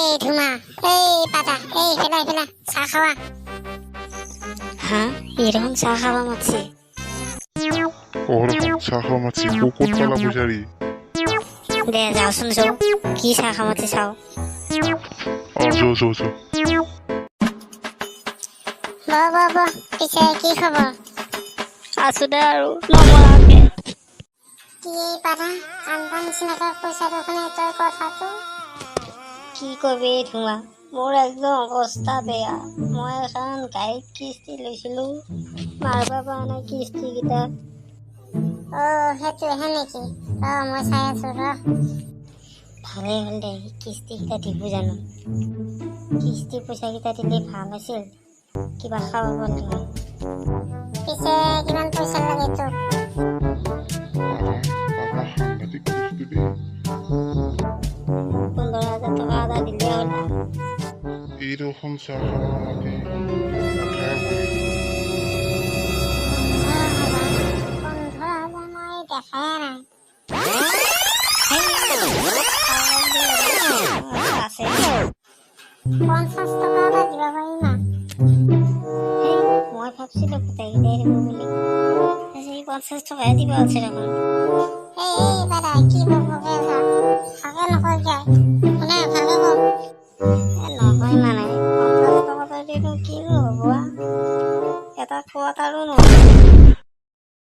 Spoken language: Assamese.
এই ধুমা, এই পাতা, এই ফেলা ফেলা, চাহ খাৱা। হা, এৰকম চাহ খাবা মাতছে? ওৰকম চাহ খাওয়া মাতছি। ক'ত পালা পইচাৰি? দে যাওচোন, যাওঁ, কি চাহ খাব মাতছে চাওঁ। অ, যোৱা যোৱা যোৱা। বহ বহ বহ। পিছে কি খবৰ? আছো দে আৰু নমৰাকে। কি এই পাতা, কান্দা নিচিনাকে কৈছা দেখোন এই তই কথাটো। কি কবি ধুমা, মোৰ একদম অৱস্থা বেয়া। মই এখন গাড়ীত কিস্তি লৈছিলো, মাৰিব পৰা নাই কিস্তিকেইটা। অ, সেইটোহে নেকি? ৰ, মই চাই আছো, ৰ। ভালেই হ'ল দে, কিস্তিকেইটা দিব জানো। কিস্তি পইচাকেইটা দিলে ভাল আছিল, কিবা খাব পাৰিলো হয়। পিছে কিমান পইচা লাগে তোক? বাবা বাবা, সাংঘাতিক বস্তু দেই। 15,000 টকা এটা দিলে হ'ল আৰু। এইৰকম চাহ খাব মাতে, কথাই বহি। 15,000? 15,000 মই দেখাই নাই। আছে। 50 টকা এটা দিব পাৰিম আৰু। সেই মই ভাবছিলো গোটেইকেইটাই দিব বুলি, তাৰপিছত 50 টকাহে দিব আছে দেখোন। এই এই বাদা, কি বকবকে আছা? ভালকে নকয় কিয়?